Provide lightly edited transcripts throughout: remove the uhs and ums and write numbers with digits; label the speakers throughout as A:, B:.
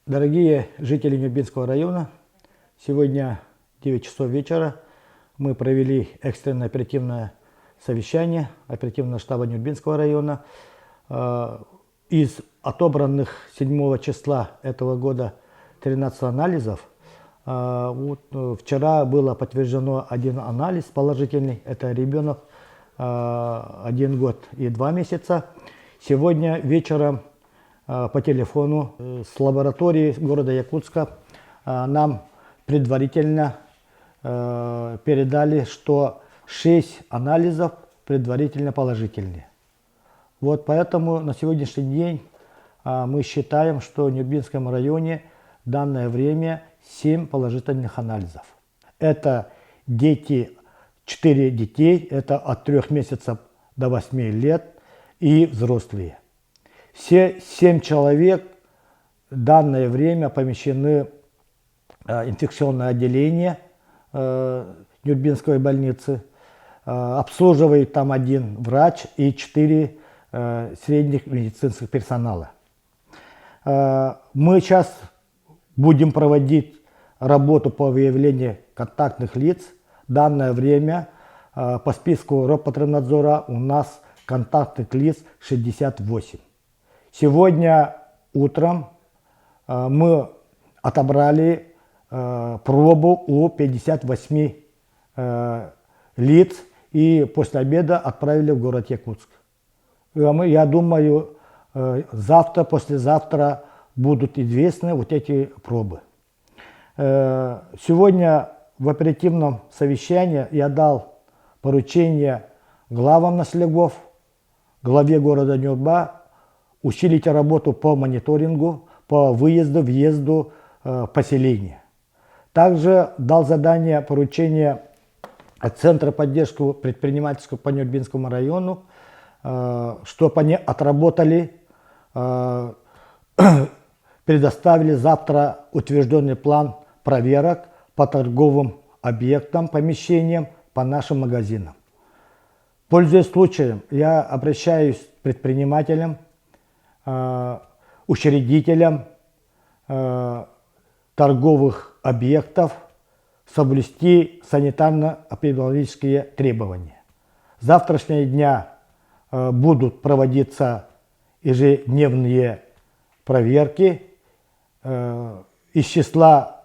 A: Дорогие жители Нюрбинского района, сегодня 9 часов вечера мы провели экстренное оперативное совещание оперативного штаба Нюрбинского района. Из отобранных 7 числа этого года 13 анализов, вот вчера было подтверждено один анализ положительный, это ребенок 1 год и 2 месяца. Сегодня вечером по телефону с лаборатории города Якутска нам предварительно передали, что 6 анализов предварительно положительные. Вот поэтому на сегодняшний день мы считаем, что в Нюрбинском районе в данное время 7 положительных анализов. Это дети, 4 детей, это от 3 месяцев до 8 лет и взрослые. Все 7 человек в данное время помещены в инфекционное отделение Нюрбинской больницы. Обслуживает там один врач и 4 средних медицинских персонала. Мы сейчас будем проводить работу по выявлению контактных лиц. В данное время по списку Роспотребнадзора у нас контактных лиц 68. Сегодня утром мы отобрали пробу у 58 лиц и после обеда отправили в город Якутск. Я думаю, завтра, послезавтра будут известны вот эти пробы. Сегодня в оперативном совещании я дал поручение главам наслегов, главе города Нюрба усилить работу по мониторингу, по выезду, въезду в поселение. Также дал задание, поручение Центра поддержки предпринимательского по Нюрбинскому району, чтобы они отработали, предоставили завтра утвержденный план проверок по торговым объектам, помещениям, по нашим магазинам. Пользуясь случаем, я обращаюсь к предпринимателям, учредителям торговых объектов соблюсти санитарно-эпидемиологические требования. С завтрашнего дня будут проводиться ежедневные проверки из числа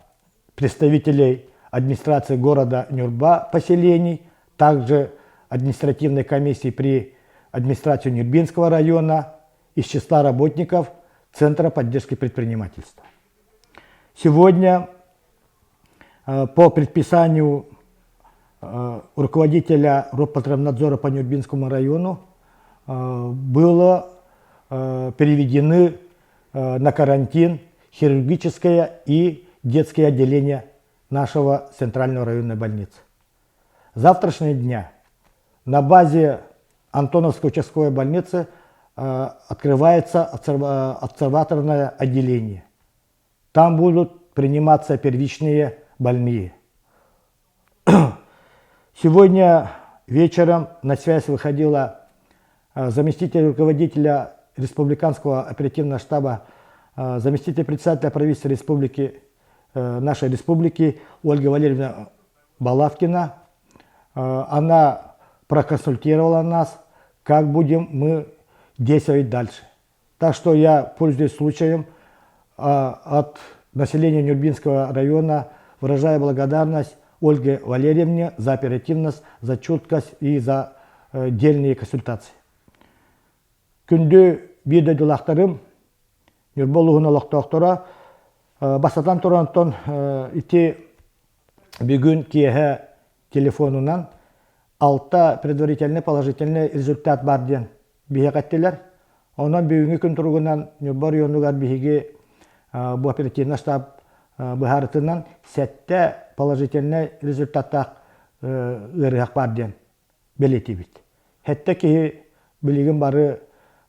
A: представителей администрации города Нюрба поселений, также административной комиссии при администрации Нюрбинского района из числа работников Центра поддержки предпринимательства. Сегодня по предписанию руководителя Роспотребнадзора по Нюрбинскому району было переведены на карантин хирургическое и детское отделение нашего Центральной районной больницы. С завтрашнего дня на базе Антоновской участковой больницы открывается обсерваторное отделение. Там будут приниматься первичные больные. Сегодня вечером на связь выходила заместитель руководителя Республиканского оперативного штаба, заместитель председателя правительства республики, нашей республики Ольга Валерьевна Балавкина. Она проконсультировала нас, как будем мы действовать дальше. Так что я, пользуясь случаем, от населения Нюрбинского района выражаю благодарность Ольге Валерьевне за оперативность, за чуткость и за дельные консультации. Күндү биир дойдулаахтарым, Ньурба улууһун олохтоохторо, бастатан туран ити бүгүн киэһэ телефонунан алта предварительный положительный результат бар диэн биһиэхэ эттилэр. Онон бүгүҥҥү күн туругунан Ньурба оройуонугар биһиги бу оперативный штаб быһаарытынан сэттэ положительный результаттаах ыарыһах баар диэн бэлиэтиибит. Сэттэ киһи билигин бары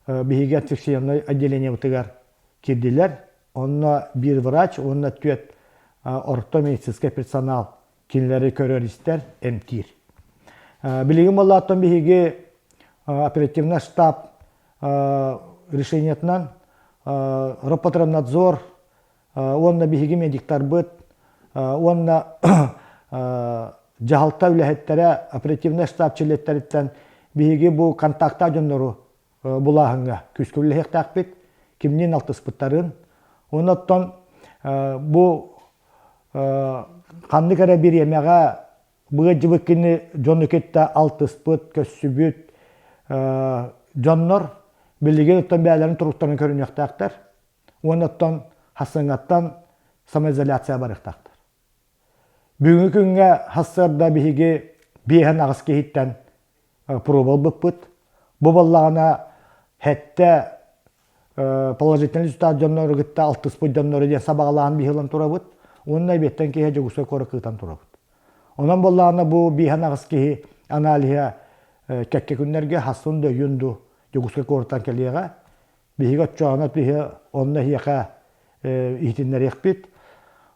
A: биһиги инфекционнай отделениебытыгар киирдилэр. Онно биир врач уонна түөрт орто медицинскэй персонал кинилэри көрөр-истэр, эмтиир. Билигин буоллааттан биһиги оперативный штаб решениетынан Роспотребнадзор уонна биһиги медиктарбыт уонна дьаһалта үлэһиттэрэ, оперативнай штаб чилиэттэриттэн биһиги бу контактаах дьоннору булааһыҥҥа күүскэ үлэлэһиэхтээхпит, кимниин алтыспыттарын. Уонна оттон бу ханнык эрэ бириэмэҕэ быадьыбыт кини дьону кытта алтыспыт, көрсүбүт дьоннор билигин оттон бэйэлэрин туруктарын көрүнүөхтээхтэр уонна оттон хасыҥҥаттан самоизоляция барыахтаахтар. Бүгүҥҥү күҥҥэ сарсыарда биһиги биэһэн аҕыс киһиттэн проба ылбыппыт. Бу буоллаҕына сэттэ положительный результат дьоннору кытта алтыспыт дьоннору диэн сабаҕалаан биһи ылан турабыт уонна эбиэттэн киһи Дьокуускай куоракка ыытан турабыт. Онон буоллаҕына бу биэһэн аҕыс киһи аналиһа кэккэ күннэргэ хассын да өйүн ду Дьокуускай куораттан кэлиэҕэ. Биһиги оччоҕуна биһи онно эһиэхэ иһитиннэриэхпит.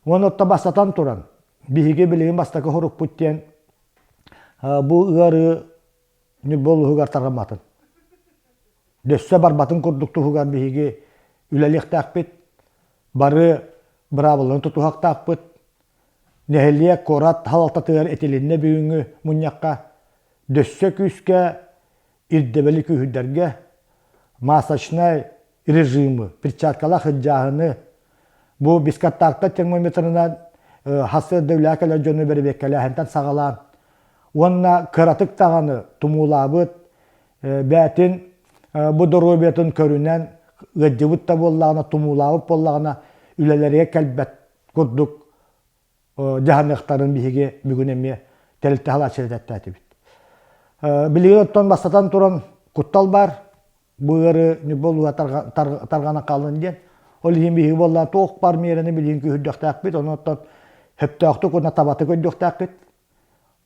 A: Уонна отто бастатан туран, биһиги билигин бастакы хорукпут диэн бу ыарыы Ньурба улууһугар тарҕамматын. Дөссө барбатын курдук туһугар биһиги үлэлиэхтээхпит, бары быраабыланы тутуһуохтаахпыт. Нэһилиэк, куорат салалтатыгар этилиннэ бүгүҥҥү мунньахха дөссө күүскэ ирдэбили күүһүрдэргэ, масочнай режимы, перчаткалаах сылдьааһыны, бу бесконтактнай термометрынан сарсыарда үлэҕэ кэлэр дьону бэрэбиэркэлээһинтэн саҕалаан уонна кыратык даҕаны тумуулаабыт бээтин бу доруобуйатын көрүнэн ыалдьыбыт да буоллаҕына, тумуулаабыт буоллаҕына үлэлэригэр кэлбэт курдук дьаһаныахтарын биһиги бүгүн эмиэ тэрилтэ салааччыта эттээтибит. Билигин оттон бастатан туран куттал баар, бу ыары Ньурба улууһа тарҕана хааллын диэн. Ол иһин биһиги буолла туох баар миэрэни билигин күүһүрдүөхтээхпит, онон сөптөөхтүк уонна табатык өйдүөхтээхпит.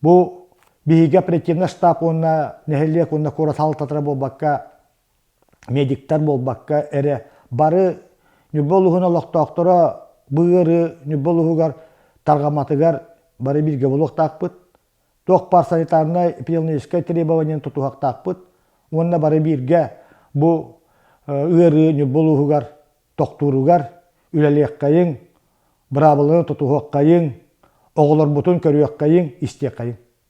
A: Бу биһиги оперативный штаб уонна нэһилиэк уонна куорат салалтатара буолбакка, медиктар буолбакка эрэ бары Ньурба улууһун олохтоохторо бу ыарыы Ньурба улууһугар тарҕамматыгар бары бииргэ буолуохтаахпыт. Туох баар санитарнай эпидемиологическай требованиены тутуһуохтаахпыт уонна бары бииргэ бу ыарыы Ньурба улууһугар тохтууругар үлэлиэххэйиҥ, быраабыланы тутуһуоххайыҥ, оҕолорбутун көрүөххэйиҥ, истиэххэйиҥ.